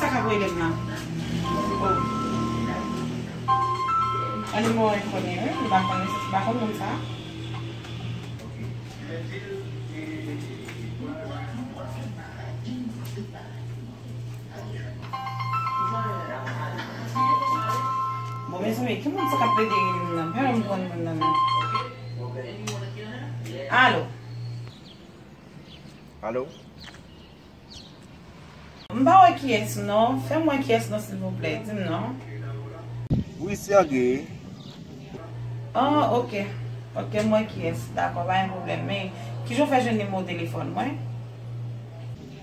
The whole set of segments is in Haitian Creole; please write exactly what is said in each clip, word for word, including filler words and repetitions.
Sa k ap rele m nan? Oh. An nimewo enkonni, wi. M pa konnen, m pa konn moun sa. Bon, mezanmi, ki moun sa k ap plede rele m nan? Pa janm konn moun nan, non. Alo? Alo? M pa wè kiyès non. Fè m wè kiyès non, silvouplè. Di m non. Wi, se André. Ah, ok. Ok, m wè kiyès. Dakò, pa gen pwoblèm. Men, kijan w fè jwenn nimewo telefòn mwen?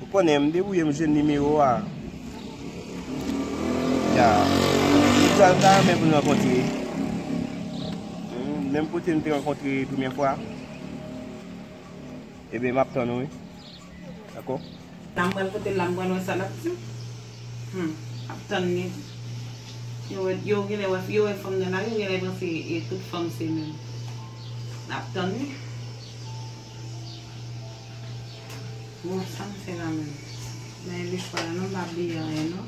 Ou konnen, m debouye m jwenn nimewo a. Ya. M ta, m ta renmen pou n rankontre. Hmm, menm kote n te rankontre premyè fwa. Ebyen, m ap tann ou, wi. Dakò? La m pral kote l la, m pral wè sa l ap di. Hmm, ap tann li. Yo wè, yo genlè wè, yo wè fanm nan la, yo genlè panse e tout fanm se menm. N ap tann li. Bon, sa m fè la menm? Men lespwa la non, m pa bliye anyen non.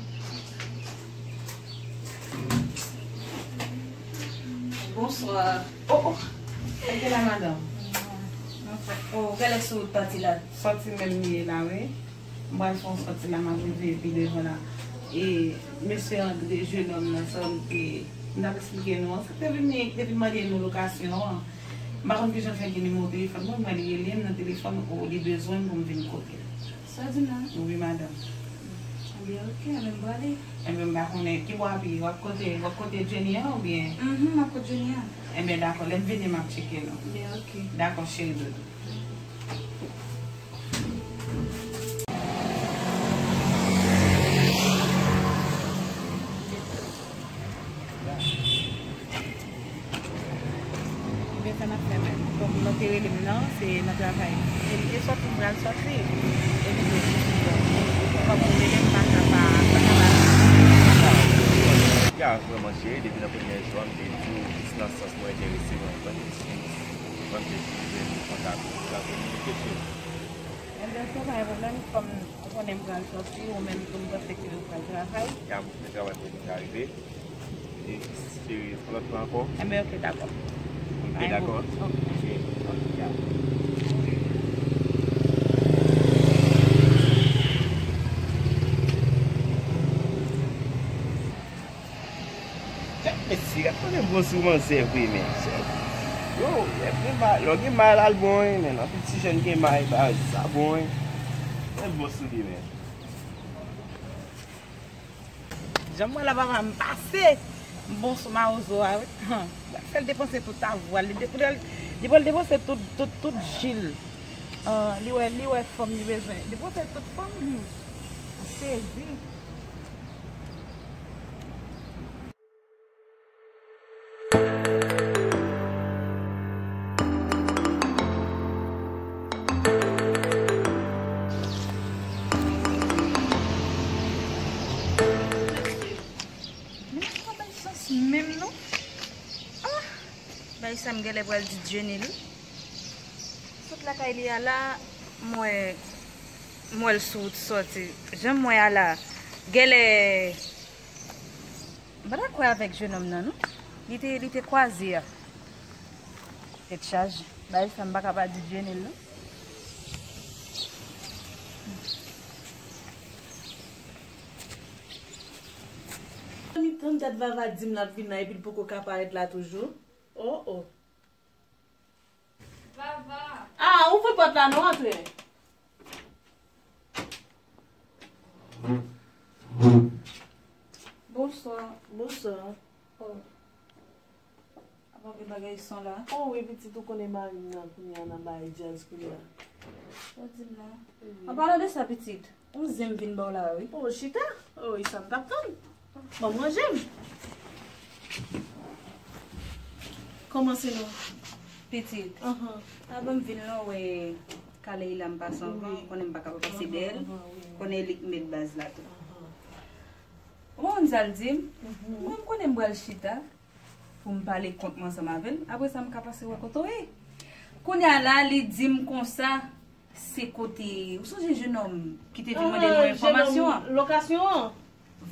Bonswa. Oh, oh. Sa k gen la, madanm? Oh, genlè sou wout pati la. Sòti menm li ye la, wi. M pral fè yon sòti la, m ap rive pi devan la. E mesye André, jenòm nan, sa m te, m t ap eksplike nou an, sa k te vin, ki te vin mande nou lokasyon an. M pa konn kijan l fè gen nimewo telefòn mwen, m wè li rele m nan telefòn, o, li bezwen m pou m vin kote l. Sa w di m la? Wi, madanm. Ebyen, ok, anben m prale. Ebyen, m pa konnen ki bò w ap ye, w ap kote, w ap kote Jenny an oubyen? Mhm, m ap kote Jenny an. Ebyen, dakò, lè m vini, m ap tcheke nou. Ebyen, ok. Dakò, cheri doudou. Ebyen, sa n ap fè menm. Bon, moun nan te rele m nan, se nan travay. E li te sòti, m pral sòti. E li di, bon, kòm ou rele m, m pa ka pa, pa ka pa. Ya, vrèman, cheri, depi nan premye jou a, m te di w, jis nan sans mwen enterese, mwen pran ti, mwen te di, mwen kontak ou, pou la kominike, cheri. Ebyen, ok, pa gen pwoblèm, kòm ou konnen m pral sòti, ou menm tou, m panse ke ou pral travay. Ya, m te travay pou m ka rive. E, espere yon lòt fwa ankò. Enben, ok, dakò. Ok, dakò. Ok. Ok, ok, ya. Chak mesye, gad kote bon sou manzè vre, men. Yo, lè gen may, lè w gen may, l al bon, wi, men. Anpil ti jèn gen may, baz, sa bon, wi. Lè bon sou li, men. Jan m wè la, papa, m pase. M bon sou mawozo a, wi. Hum. L ap fè l depanse tout avwa l. Li de-, li, li pral depanse tout, tout, tout ji l. Ah, li wè, li wè fanm li bezwen. Li panse tout fanm, hum. M sezi. Men pa bay chans menm non. Ah! Bay sa m genlè pral di Jenny li. Sot lakay li a la, m wè, m wè l sou wout sòti. Jan m wè a la, genlè M pa ta kwè avèk jenòm nan, non. Li te, li te kwaze a. Tèt chaje. Bagay sa, m pa ka pa di Jenny l, non. Tann dat Vava di m l ap vin la, epi l poko ka parèt la toujou. Oh, oh. Ah, ouvri pòt la non, antre. Bonswa. Bonswa. Oh. Apa gen bagay son la? Oh, wi, pitit, ou konnen mari m nan kounye a nan bay djaz kounye a. Sa w di m nan? Wi. An palan de sa, pitit, yon zen m vin ba w la, wi. Oh, chita. Oh, e sa m t ap tann. Ban m ranje m. Kòmanse non. Pitit. Ahan. Avan m vin la, w wè Kaleila m pase anvan, wi, konnen m pa ka pa pase dèyè l. Ahan, ahan, wi, wi. Konnen li k met baz la tou. Ahan. Ou konn sa l di m? Mhm. Mwen, m konnen m pral chita pou m pale kont mwen ansanm avè l. Apre sa, m ka pase wè kote w ye. Kounye a la, li di m konsa, se kote, ou sonje jenòm ki te vin mande nou enfòmasyon an? Ah, jenòm lokasyon an?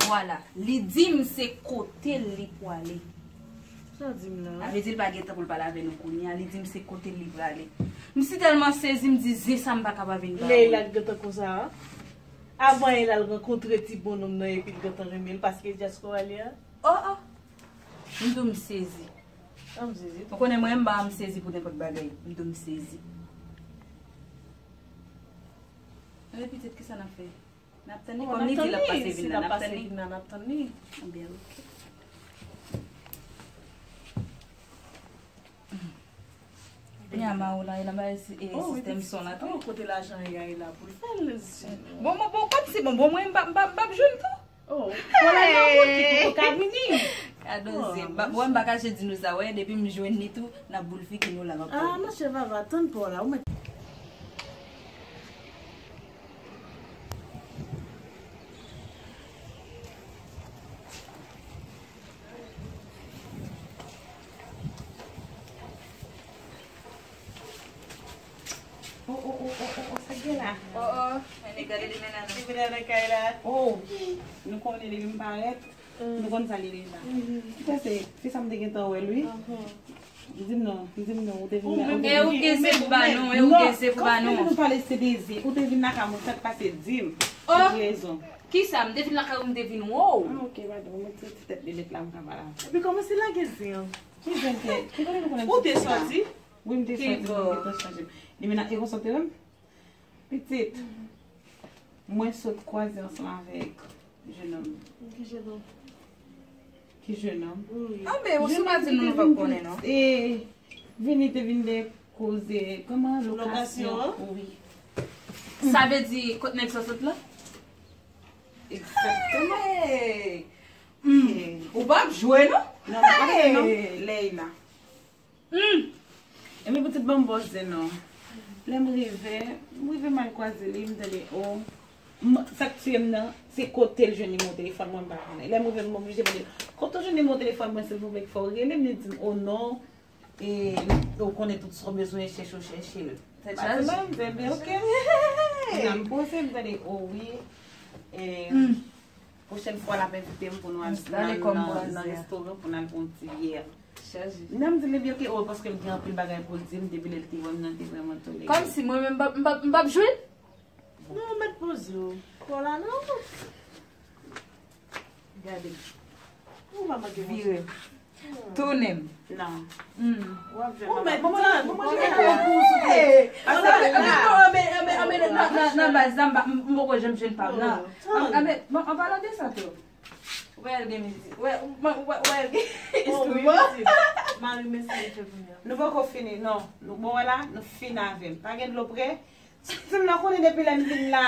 Vwala, li di m se kote l li pwale. Sa di m la? Sa vle di l pa gen tan pou l pale avè nou kounye a, li di m se kote l li prale. M si tèlman sezi, m di zen sa m pa ka pa vin ba ou. Leila t gentan konsa a. Avan yè l al rankontre ti bonnonm nan epi l gentan renmen l paske dyaspora li a. Oh, oh. M tou m sezi. An m sezi. Ou konnen mwen m pa janm sezi pou nenpòt bagay. M tou m sezi. Anben pitit, kisa n ap fè? N ap tann li kòm li di l ap pase vin la. N ap tann li. N ap tann li. Anben oke. Kounye a Maola e nan bay sistèm son la tou. Oh, kote lajan an ye a, e la pou l fè l. Bon, bon, bon, kòmsi, bon, bon, mwen, m pa, m pa, m p ap jwenn tou. Oh, kola nan wout, li poko ka vini. Gad on zen. Bon, m pa kache di nou sa, wè, depi m jwenn li tou, n ap boulfike nou la, m ap. Ah, monchè Vava, tann pa w la, ou mèt. Oh, oh, oh, oh, oh, oh, sa k gen la? Oh, oh, ann gade li menm la, non. Li vin nan kay la. Oh, nou konnen depi m parèt, nou konn sa li deja. Ou panse, se sa m te gentan wè l, wi. Di m non, di m non, ou te vin la. E ou gen zen pou ba nou, e ou gen zen pou ba nou. Kòm nou pale se de zen, ou te vin lakay mwen, sa k pase, di m. Oh, ou gen rezon. Kisa? M te vin lakay ou, m te vin wè w. Ah, ok, padon, mwen ti, ti tèt de lèt la, m ka pale avè w. Epi kòman se lage zen an? Ki zen ke, ki kote nou konnen m soti la? Ou te soti? Wi, m te soti, mwen gentan chanje. Li menm e konsa w te wè m? Pitit, mwen sot kwaze ansanm avèk jenòm. Ki jenòm? Ki jenòm? Wi. Anben, ou si w pa di nou, nou p ap konnen, non. E, vini te vin de koze, kòman, lokasyon? Lokasyon an? Wi. Sa vle di, kot nèg sa sot la? Egzakteman. Hey! Hmm. Hey. Ou p ap jwe, non? Non, m p ap jwe, non. Hey! Leila. Hmm. Epi pitit ban m bòs zen non. Lè m rive, m rive m al kwaze li, m tande, oh, m, sa k tiye m nan, se kote l jwenn nimewo telefòn mwen, m pa konnen. Lè m rive, m oblije mande l, kote w jwenn nimewo telefòn mwen, silvouplè, k fè w rele m, li di m, oh non, e, ou konnen tout sa w bezwen, chèche w chèche l. Tèt chaje. Paske m di, ebyen, ok. Nan m poze, m tande, oh wi, e, pwochèn fwa l ap envite m pou nou al nan, nan, nan restoran pou n al pran yon ti byè. Nan m di l, ebyen, ok, oh, paske l gen anpil bagay pou l di m, depi lè l te wè m nan, l te vrèman tolere. Kòmsi mwen menm m p ap, m p ap, m p ap jwenn? Non, mèt poze w. Kola non. Gade. Ou pa manke vire. Tounen m. Non. Hmm. W ap jwenn. Ou mèt tann. Hey! Nan baz la, m pa, m poko janm jwenn pa m nan. Anben, bon, an palan de sa tou. Ou wè l gen mizik. Ou wè, ou wè, ou wè l gen instriman. Mari, men sa l fè kounye a. Nou poko fini, non. Nou, bon, wè la, nou fin avè m. Pa gen dlo prè. Ti m nan konnen depi lè m vin la.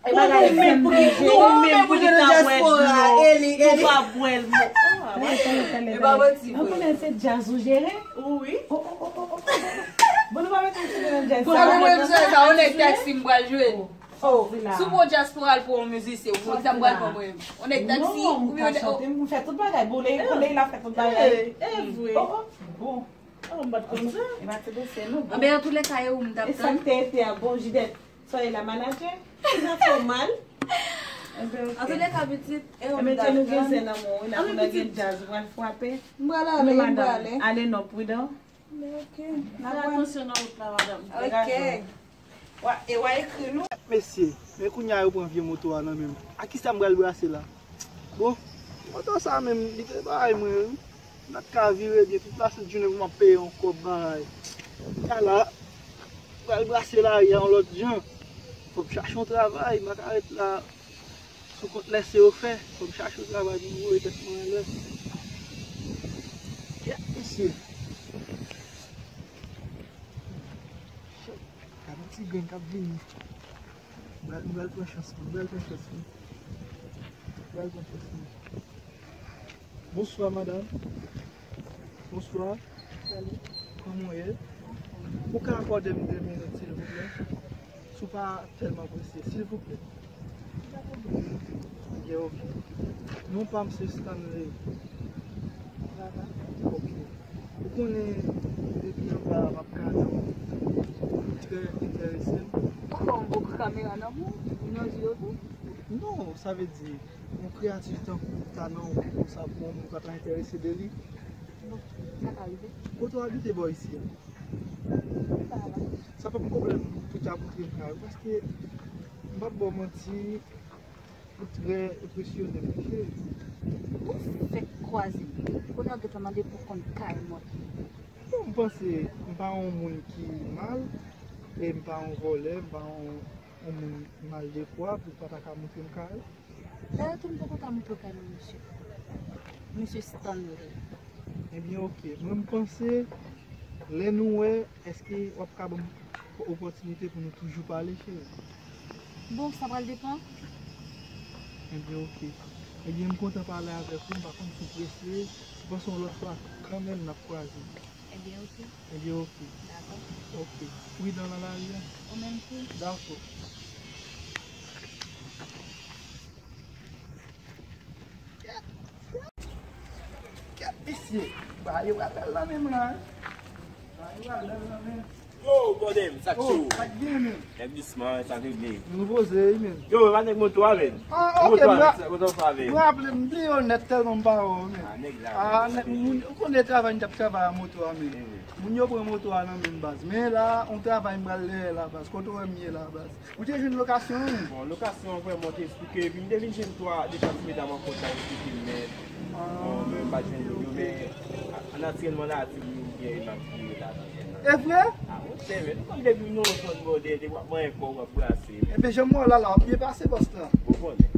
E bagay zen m bije. Nou menm pou ki ta bwè dlo. Ou pa bwè l, mwen. E pa manti vre. Mwen konnen se djaz ou jere. Wi. Oh, oh, oh, oh, oh. Bon, nou pa mete yon ti nan djaz sa. Bon, mwen, mwen, sa, yon nèg taksi m pral jwe. Oh, si w pran dyaspora l pou yon mizisyen, ou konn sa m pral pran mwen menm? Yon nèg taksi, non, m ka chante, m fè tout bagay. Bon, lè, lè l ap fè tout bagay. E vre. Oh, oh, bon. Oh, m pa t konn sa. E pa ti dosye, non, bon. Anben, antoulèka, e ou m t ap tann. E sa k te ete a, bon, Jidèt, soyez la manager. Sa fè w mal. Antoulèka, pitit, e ou m t ap tann. Anben, nou gen zen nan men w, wi, la pou nan gen djaz, ou pral frape. M pral ale, m prale. Ale non, pridan. Men ok. Fè atansyon nan wout la, madanm. Ok. Wa, e wa ekri nou. Mesye, men kounye a yo pran vye moto a nan men m. A kisa m pral brase la? Bon, moto sa menm, li te bay mwen, wi. M pa t ka vire byen, tout lasout jounen pou m ap peye yon kòb bagay. Kala, m pral brase lari a yon lòt jan. Fò m chache yon travay, m pa ka ret la. Sou kont lèse yo fè, fò m chache yon travay pou m voye tèt mwen anlè. Kèt, mesye. Shit, gade yon ti grenn k ap vini. M pral, m pral pran chans mwen, m pral pran chans mwen. M pral pran chans mwen. Bonswa, madanm. Bonswa. Salut. Kòman w ye? Ou ka akòde m de minit, silvouplè? Si w pa tèlman prese, silvouplè. Gen okenn. Non pa m se Stanley. Ok. Ou konnen depi anba a m ap gade w. Ou trè enterese m. Ou fè yon bon kamera nan men w, ou nan je yo tou. Non, sa vle di, yon kreyati tankou w ta nan yon koup konsa pou yon moun pa ta enterese de li. Bon, sa ka rive. Kote w abite bò isi a? Sa p ap pwoblèm pou w ta montre m kay ou, paske m p ap ba w manti, ou trè enpresyone m, wi cheri. Ou fèk kwaze. Kounye a w gentan mande pou w konn kay mwen. Bon, m panse m pa yon moun ki mal, e m pa yon vòlè, m pa yon, yon moun mal de kwa pou w pa ta ka montre m kay ou. Dayè tou, m poko ka montre w kay mwen, mesye. Mesye Stanley. Ebyen, oke. Mwen, m panse, lè nou wè, èske w ap ka ban m opòtinite pou nou toujou pale, cheri? Bon, sa pral depann. Ebyen, oke. Ebyen, m kontan pale avèk ou, m pa konn si w prese, m panse yon lòt fwa, kanmenm, n ap kwaze. Ebyen, oke. Ebyen, oke. Dakò. Oke. Pridan nan lari a. Ou menm tou. Dakò. Kèt, kèt, mesye. Bagay yo pral bèl nan men m la, wi. Bagay yo pral bèl nan men m. Yo, bòdè m, sa k cho? Oh, sa k gen, men? Nèg dousman, sa k regle? Nou poze, wi, men. Yo, pa nèg moto a, men. Ah, ok, moto a, men, sa, moto a, men. M raple, m bliye w nèt tèlman m pa wè w, men. Ah, nèg la, ah, men, nèg, moun, ou konnen travay m t ap travay a moto a, men. Wi, wi. Moun yo pran moto a nan men m, baz. Men la, on travay m pral dèyè la, baz. Kote w wè m ye la, baz? Ou te jwenn lokasyon an, wi? Bon, lokasyon an, vrèman, te esplike, epi m te vin jwenn twa, de twa ti medam ankò, ta esplike m, men, ah, bon, men m pa t jwenn yo, men, a, natirèlman, nati m gen yon nati ki rete ladan. E vre? Ah, monchè, men, nou konn depi nou nan yon zòn bòdè, depi w ap manyen kò, w ap brase, men. Ebyen, jan m wè w la, la, w ap byen pase, bòs la. Ou konnen.